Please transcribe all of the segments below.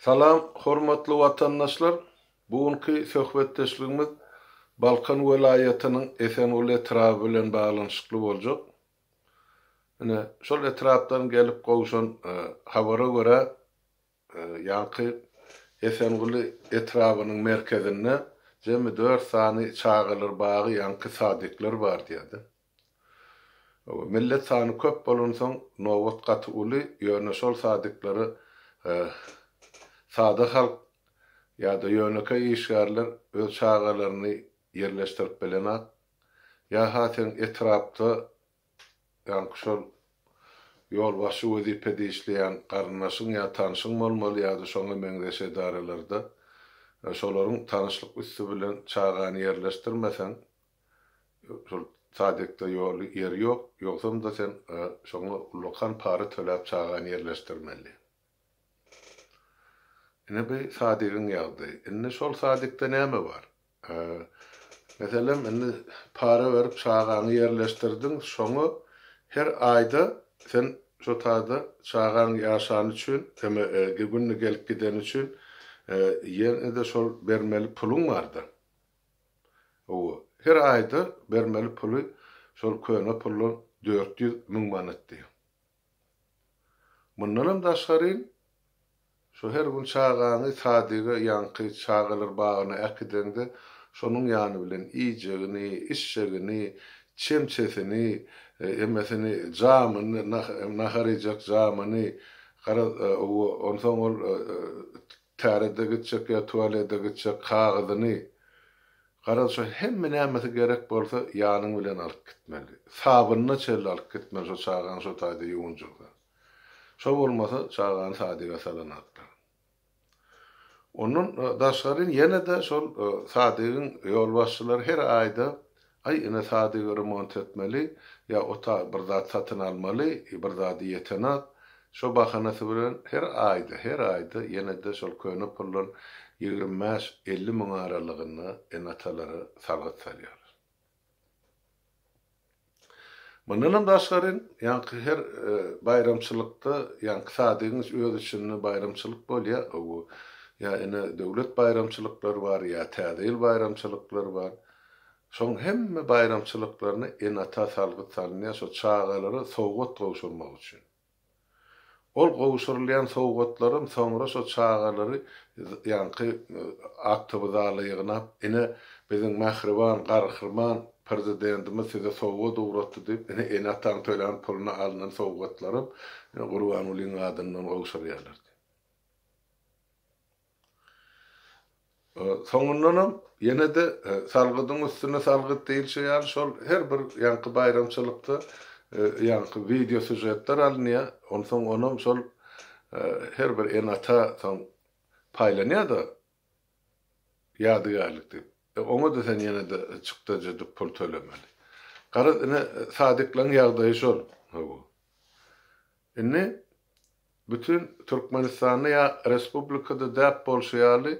Salam hormatly watandaşlar! Bu günki söhbetdeşligimiz Balkan welaýatynyň Esenguly etraby bilen baglanyşykly boljak. Ine, şol etrapdan gelip gowşan habara görä, ýaňky Esenguly etrabynyň merkezinde jemi dört sany çagalar bagy, ýaňky sadikler bar diýýärdi. Millet sany köp bolansoň nobat gaty uly, ýöne şol sadiklere sada halk ýa-da ýönekeý işgärler öz çagalaryny ýerleşdirip bilenak. Ýa-ha seň etrapda ýaňky şol ýolbaşçy wezipede işleýän garyndaşyň ýa tanşyň bolmaly ýa-da şoňa meňzeş edaralarda şolaryň tanyşlyk üsti bilen çagany ýerleşdirmeseň Şol sadikde ýoly ýeri ýok, ýogsam-da sen şoňa ullakan para töläp çagany ýerleşdirmeli. Ine bu sadigiň ýagdaýy. Indi şol sadikde näme bar? Meselem, indi para berip çagaňy ýerleşdirdiň, şoňa her aýda sen şo taýda çagaň ýaşany üçin, eme günde gelip gideni üçin ýene-de şol bermeli puluň bar-da. Hawa, her aýda bermeli puly şol köne puldan 400 mün manatdy. Mundanam daşgaryn, şo her gün çagaňy sadige, ýaňky çagalar bagyna äkideňde, şonuň ýany bilen iýjegini, içjegini, çemçesini, emesini, jamyny, nahar iýjek jamyny, garaz, hawa, onsoň ol Tärede gitjek ýa tualede gitjek kagyzyny, garaz şo hemme nämesi gerek bolsa ýanyň bilen alyp gitmeli. Sabynyna çenli alyp gitmeli şo çagaň şo taýda ýuwunjagda. Şo bolmasa çagany sadige salanaklar. Ondan daşgary ýene-de şol sadigiň ýolbaşçylary her aýda aý ine sadigi remont etmeli ýa ota bir zat satyn almaly bir zady ýetenak Şo bahanasy bilen her aýda, her aýda ýene-de şol köne puldan 25, 50 müň aralygynda ene-atalara salgyt salýarlar. Mundanam daşgary, ýaňky her baýramçylykda, ýaňky sadygyň öz içinde baýramçylyk bolýar, o ýa ine döwlet baýramçylyklary bar, ýa Täze ýyl baýramçylyklary bar. Şoň hemme baýramçylyklaryna ene-ata salgyt salynýar şo çagalara sowgat gowşurmak üçin. Ol gowşurylýan sowgatlaram soňra şo çagalary ýaňky aktowy zala ýygnap, ine, biziň mähriban, garhryman Prezidentimiz size sowgat ugratdy diýip, ine, ene-ataň tölän puluna alnan sowgatlaram Gurbangulyň adyndan gowşurýarlar. Soňundanam ýene-de salgydyň üstüne salgyt diýilşi ýaly şol her bir ýaňky baýramçylykda ýaňky wideo sýužetler alynýar. Onsoň onam şol her bir ene-ata soň paýlanýar-da ýadygärlik diýip. Oňa-da sen ýene-de çykdajy edip pul tölemeli. Garaz ine sadiklaň ýagdaýy şol. Hawa. Indi bütin Türkmenistanda ýa respublikada däp bolşy ýaly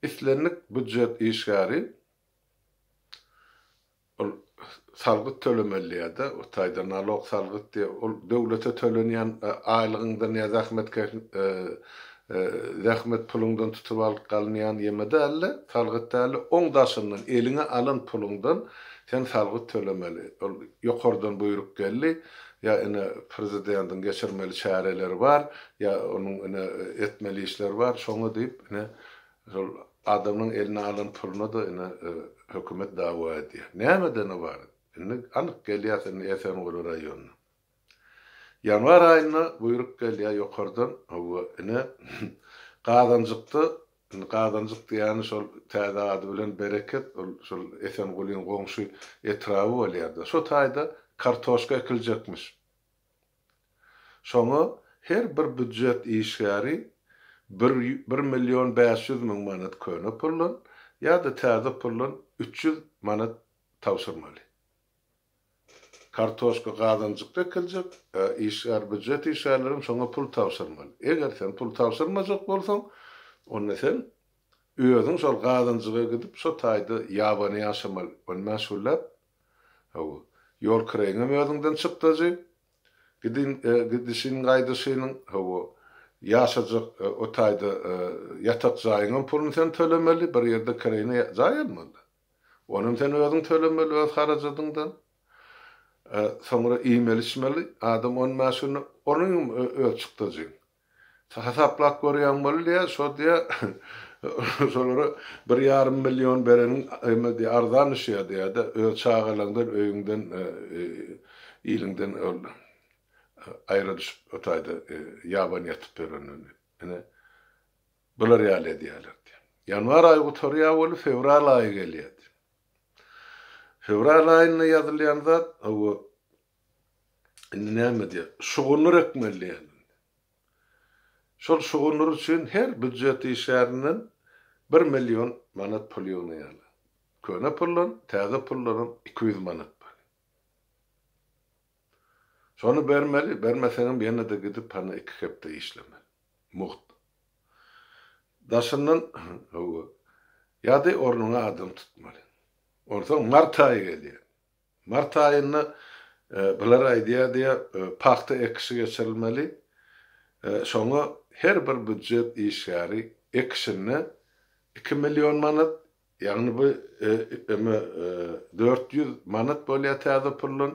islendik býujet işgäri ol salgyt tölemeli diýýär-de, o taýda nalog salgyt diýýär, ol döwlete tölenýän aýlygyňdan ýa zähmet zähmet puluňdan tutup alyp galynýan ýeme däl-de, salgyt däl-de, oň daşyndan eliňe alan puluňdan sen salgyt tölemeli. Ol ýokardan buýruk geldi, Ýa ine prezidentiň geçirmeli çäreleri bar, ýa onuň ine etmeli işleri bar, şoňa diýip ine şol adamyň eline alan puluna-da ine hökümet dawa edýär. Nämeden ybarat? Indi anyk gelýäs indi Esenguly raýonyna. Ýanwar aýynda buýruk gelýär ýokardan, hawa ine Gazanjykda Indi Gazanjyk diýýäni şol täze ady bilen Bereket, ol şol Esengulyň goňşy etraby bolýar-da. Şo taýda kartoşka ekiljekmiş. Şoňa her bir býujet işgäri bir bir million 500 müň manat köne puldan ýa-da täze puldan 300 manat tabşyrmaly. Kartoşka gazanjykda ekiljek, işgär, býujet işgärlerem şoňa pul tabşyrmaly. Eger sen pul tabşyrmajak bolsaň, onda sen özüň şol gazanjyga gidip, şo taýda ýabany ýaşamaly, on bäş günläp. Hawa, ýol kireýiňem özüňden çykdajy, gidin, gidişiň, gaýdyşynyň, hawa. Ýaşajak o taýda ýatak jaýyňam puluny sen tölemeli, bir ýerde kireýine jaý almaly. Onam sen özüň tölemeli öz harajadyňdan. Soňra iýmeli-içmeli, adam on bäş günde onuňam öz çykdajyň. Hasaplap görýäň bolýa, şo diýä, şolara bir ýarym million bereniň eme diýä, arzan düşýär diýä-de, öz çagalaňdan, öýüňden, iliňden ol aýra düşüp, o taýda ýaban ýatyp ýörenden diýip. Ine, bular ýaly edýärler diýä. Ýanwar aýy gutarýar weli, fewral aýy gelýär diýä. Fewral aýynda ýazylýan zat, hawa, Indi näme diýýär? Şugundyr ekmeli diýýär. Şol şugundyr üçin her býujet işgärinden bir million manat pul ýygnaýarlar. Köne puldan, täze puldanam 200 manat bar. Şony bermeli, bermeseňem ýene-de gidip hany iki hepde işlemeli. Mugt. Daşyndan, hawa, ýa-da ornuňa adam tutmaly. Onsoň mart aýy gelýär. Mart aýynda bular aýdýar diýýär, pagta ekişi geçirilmeli. Şoňa her bir býujet işgäri ekişinde iki million manat, ýagny bu eme 400 manat bolýar täze puldan.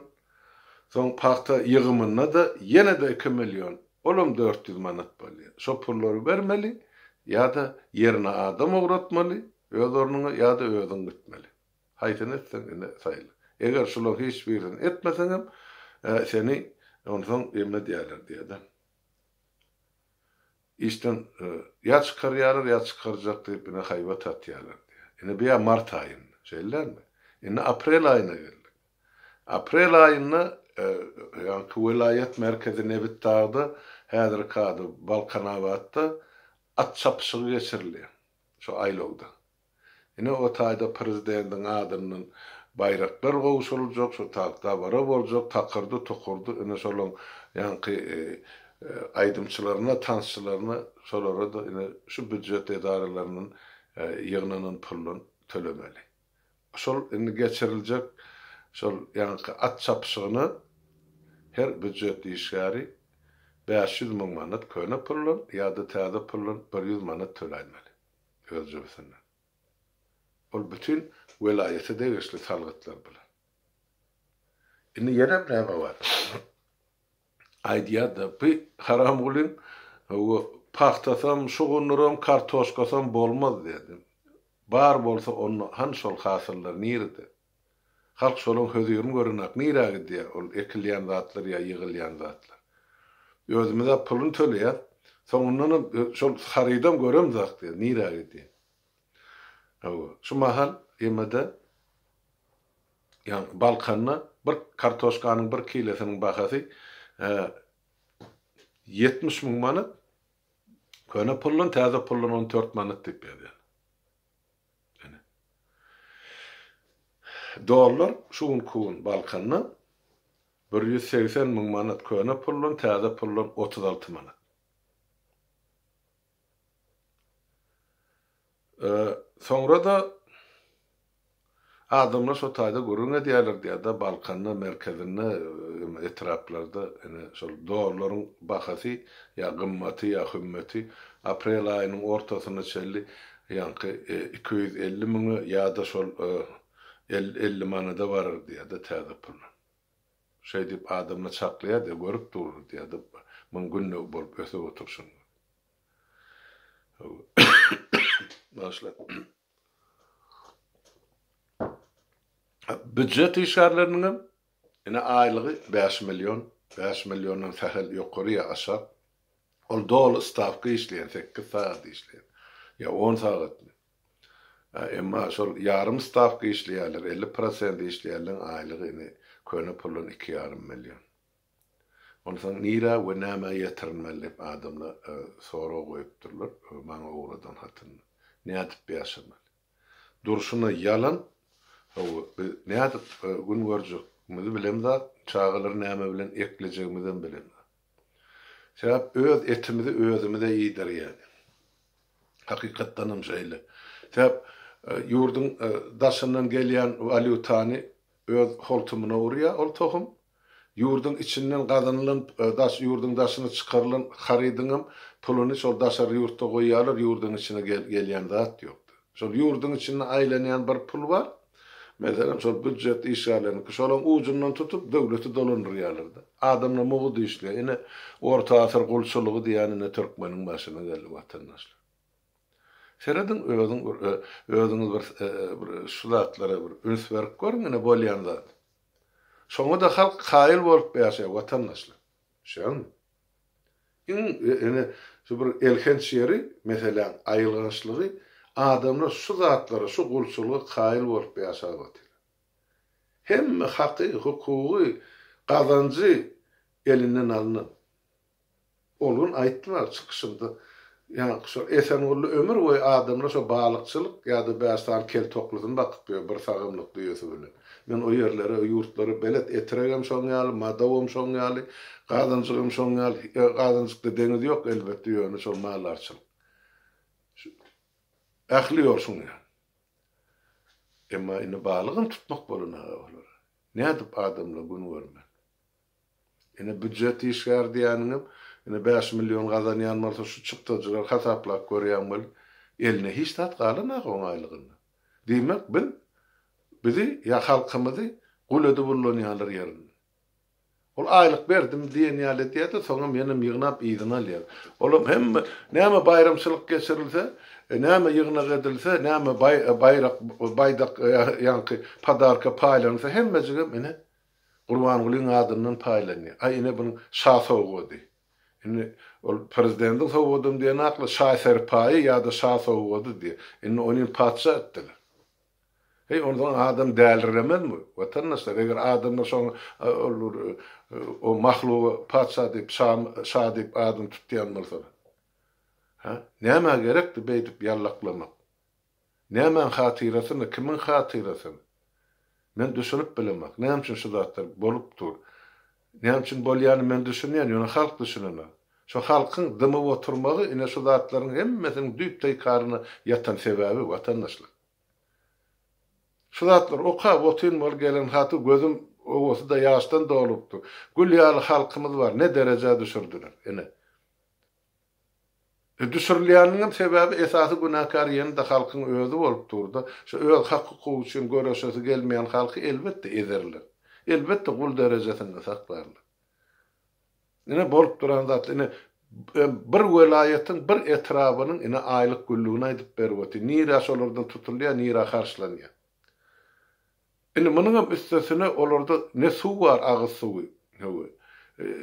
Soň pagta ýygymynda-da ýene-de iki million, olam 400 manat bolýar. Şo pullary bermeli ýa-da ýerine adam ugratmaly öz ornuňa ýa-da özüň gitmeli. Haýsyny etseň ine saýla. Eger şularyň hiç birini etmeseňem seni onsoň emme diýerler diýýär-de. Işden ýa çykarýarlar ýa çykarjak diýip ine haýbat atýarlar diýýär. Ine bu ýa mart aýynda. Şeýle dälmi? Indi aprel aýyna geldik. Aprel aýynda ýaňky welaýat merkezi Nebitdagda, häzirki ady Balkanabatda at çapyşygy geçirilýär. Şu aýlawda. Ine o taýda prezidentiň adyndan baýraklar gowşuryljak, şo tak dabara boljak, takyrdy tukurdy ine şolaň ýaňky aýdymçylaryna, tansçylaryna şolara-da ine şu býujet edaralaryndan ýygnanan puldan tölemeli. Şol indi geçiriljek şol ýaňky at çapyşygyna her býujet işgäri 500 müň manat köne puldan ýa-da täze puldan 100 manat töläýmeli. Öz jübüsinden. Ol bütin welaýata degişli salgytlar bular. Indi ýenem näme bar? Aýdýar-da, bu Haramgulyň bu pagtasam, şugundyram, kartoşkasam bolmaz diýdi. Bar bolsa onda hany şol hasyllar nirede? Halk şolaň hözirini görenak nirä gidýär ol ekilýän zatlar ýa ýygylýan zatlar. Özümizä puluny töleýäs, soňundanam şol harydam göremzak diýýär, nirä gidýär. Hawa, şu mahal ýemede ýa Balkanda bir kartoşkanyň bir kilesiniň bahasy 70 müň manat, köne puldan, täze puldan 14 manat diýip ýazýar. Ine. Dollar şu günki gün Balkanda 180 müň manat köne puldan, täze puldan 36 manat. Soňra-da Adamlar şo taýda gürrüň edýärler diýýär-de, Balkanda, merkezinde, etraplarda ine şol dollaryň bahasy ýa gymmaty ýa hümmeti aprel aýynyň ortasyna çenli ýaňky 250 müňe ýa-da şol 50 manada barar diýýär-de täze pul. Şeý diýip adamlar çaklaýar diýýär, görüp durlar diýýär-de, muň günde bolup ösüp oturyşyny. Bagyşla. Býujet işgärleriniňem ine aýlygy 5 million, 5 milliondan sähel ýokary ýa aşak. Ol doly stawka işleýän, 8 sagat işleýän ýa 10 sagatmy. Emma şol ýarym stawka işleýänler, 50 prosent işleýänleň aýlygy ine köne puldan 2,5 million. Onsoň nirä we nämä ýetirilmeli diýip adamlar sorag goýupdyrlar maňa ugradan hatynda. Nädip ýaşamaly? Durşuna ýalan, hawa, biz nädip gün görjegimizi bilemzok, çagalary näme bilen eklejegimizem bilemzok. Sebäp öz etimizi özümize iýdirýäs. Hakykatdanam şeýle. Sebäp ýurduň daşyndan gelýän walýutany öz holtumyna urýar ol tohum. Ýurduň içinden gazanylan, daş, ýurduň daşyna çykarylan harydyňam puluny şol daşary ýurtda goýýarlar, ýurduň içine gelýän zat ýok. Şol ýurduň içinde aýlanýan bir pul bar. Meselem, şol býujet işgärleriniňki. Şolaň ujundan tutup, döwleti dolandyrýarlar-da. Adamlar mugt işleýär. Ine, orta asyr gulçulygy diýýän ine türkmeniň başyna geldi, watandaşlar. Serediň, özüň bir, özüňiz bir, bir şu zatlara bir üns berip görüň, ine bolýan zat. Şoňa-da halk kaýyl bolup ýaşaýar, watandaşlar. Düşýäňmi? Iň ine şu bir elhenç ýeri, meseläň aýylgançlygy, adamlar şu zatlara, şu gulçulyga kaýyl bolup ýaşap otyrlar. Hemme haky, hukugy, gazanjy elinden alnan. Ol gün aýtdym a çykyşymda, ýaňky şol Esengully ömür boýy adamlar şo balykçylyk ýa-da bäş sany kel toklusyny bakyp ýör bir sagamlyk düýesi bilen. Men o ýerlere, o ýurtlara belet, Etregem şoň ýaly, Madawam şoň ýaly, Gazanjygam şoň ýaly, Gazanjykda deňiz ýok elbetde ýöne şol maldarçylyk. Şu ähli ýol şoň ýaly. Emma indi balygam tutmak bolan-a olara. Nädip adamlar gün görmeli? Ine býujet işgäri diýýäniňem ine 5 million gazanýan bolsa şu çykdajylary hasaplap görýäň weli eline hiç zat galanok oň aýlygyndan. Diýmek biz bizi ýa halkymyzy gul edip ullanýarlar ýerinde. Ol aýlyk berdim diýen ýaly edýär-de soňam ýenem ýygnap yzyna alýar. Olam hemme näme baýramçylyk geçirilse, näme ýygnak edilse, näme baýrak baýdak ýaňky podarka paýlansa hemmejigem ine Gurbangulyň adyndan paýlanýar. Aý ine bunuň şa sowgady. Indi ol prezidentiň sowgadam diýenakla şa serpaýy ýa-da şa sowgady diýýär. Indi ony patyşa etdiler. Heý onsoň adam däliremezmi? Watandaşlar eger adamlar şoňa ol bir o mahluga patyşa diýip şa şa diýip adyny tutýan bolsalar. Hä? Nämä gerekdi beýdip ýallaklamak? Nämäň hatyrasyna, kimiň hatyrasyna? Men düşünip bilemok. Näme üçin şu zatlar bolup dur? Näme üçin bolýanyny men düşünýän, ýöne halk düşünenok. Şu halkyň dymyp oturmagy ine şu zatlaryň hemmesiniň düýp-teýkaryna ýatan sebäbi, watandaşlar. Şu zatlary okap otyryn bol gelen haty gözüm owasy-da ýaşdan dolup dur. Gül ýaly halkymyz bar, ne derejä düşürdiler, ine. Düşürilýäniniňem sebäbi esasy günäkär ýene-de halkyň özi bolup dur-da. Şu öz hak-hukugy üçin göreşesi gelmeýän halky elbetde ezerler. Elbetde gul derejesinde saklarlar. Ine bolup duran zat, ine bir welaýatyň bir etrabynyň ine aýlyk güllügini aýdyp berip otyr. Nirä şolardan tutulýar, nirä harçlanýar. Indi munuňam üstesine olarda ne suw bar agyz suwy, höwi,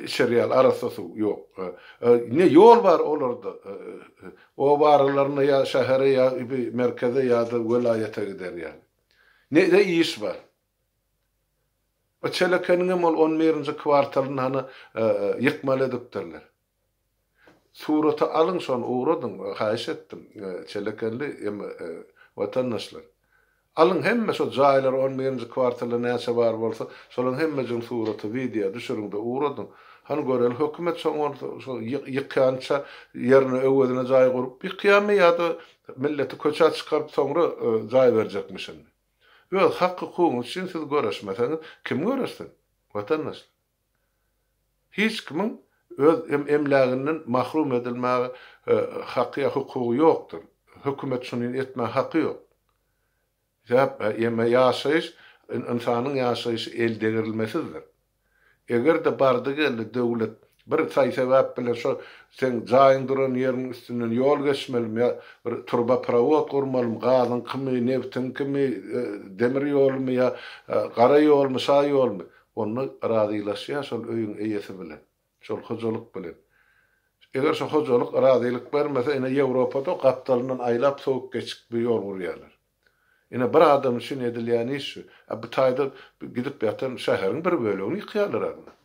içer ýaly arassa suw ýok. Ne ýol bar olarda oba aralarynda ýa şähere ýa merkeze ýa-da welaýata gider ýaly. Ne-de iş bar. O Çelekeniňem ol on birinji kwartalyny hany ýykmaly edipdirler. Surata alyň şony ugradyň haýyş etdim Çelekenli watandaşlar. Alyň hemme şo jaýlar on birinji kwartalda näçe bar bolsa şolaň hemmejigini surata wideo düşüriňde ugradyň. Hany göreli hökümet şoň bolsa şo ýykýança ýerine öwezine jaý gurup ýykýamy ýa-da milleti köçä çykaryp soňra jaý berjekmişin. Öz hak hukugyňyz üçin siz göreşmeseňiz kim göreşsin watandaşlar. Hiç kimiň öz emläginden mahrum edilmäge haky ýa hukugy ýokdur. Hökümet şuny etmäge haky ýok. Sebäp ýa ýaşaýyş, ynsanyň ýaşaýşy eldegrilmesizdir. Eger-de bardy-geldi döwlet bir saý-sebäp bilen şo seň jaýyň duran ýeriniň üstünden ýol geçmelimi ýa bir turbaprowod gurmalymy, gazyňkymy, nebtiňkimi, demir ýolumy ýa gara ýolmy, şa ýolmy, Onda razylaşýar şol öýüň eýesi bilen, şol hojalyk bilen. Eger şo hojalyk razylyk bermese, ine Ýewropada gapdalyndan aýlap sowuk geçik bir ýol gurýarlar. Ine bir adam üçin edilýän iş şu. A bu taýda gidip ýatan şäheriň bir bölegini ýykýarlar a bular.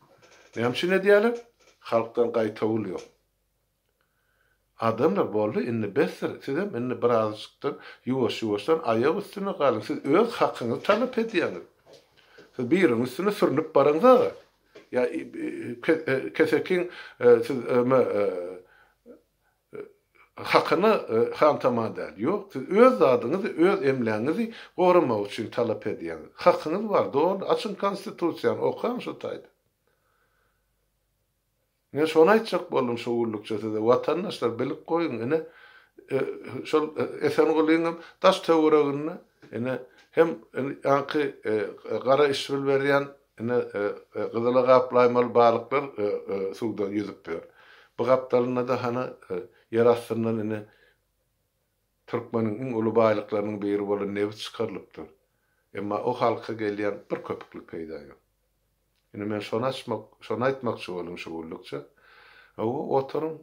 Näme üçin edýärler? Halkdan gaýtawul ýok. Adamlar boldy indi besdir sizem indi birazjykdan ýuwaş ýuwaşdan aýak üstüne galyň siz öz hakyňyzy talap edýäňiz siz biriniň üstüne sürnüp baraňzaga ýa kesekiň siz öme hakyna hantama däl ýok siz öz zadyňyzy öz emlägiňizi goramak üçin talap edýäňiz hakyňyz bar doly açyň konstitusiýany okaň şo taýda. Ine şony aýtjak boldum şu günlükçe size watandaşlar bilip goýuň ine şol Esengulyňam daş töwereginde ine hem ýaňky gara işbil berýän ine gyzyla gaplaýmaly balyklar suwda ýüzüp ýör. Bu gapdalynda-da hany ýer astyndan ine türkmeniň iň uly baýlyklarynyň biri bolan nebit çykarylypdyr. Emma o halka gelýän bir köpüklik peýda ýok. Indi men şony açmak, şony aýtmakçy boldum şu günlükçe. Hawa, oturyň,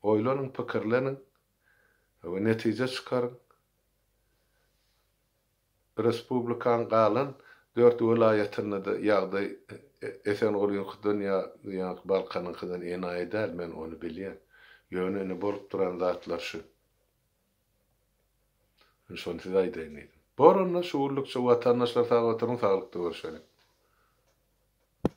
oýlanyň, pikirleniň we netije çykaryň. Respublikaň galan dört welaýatynda-da ýagdaý Esengulyňkydan ýa ýaňky Balkanyňkydan enaýy däl, men ony bilýän. Ýöne indi bolup duran zatlar şu. Indi şony size aýdaýyn diýdim. Bor onda, şu günlükçe watandaşlar sag oturyň, saglykda görşeliň.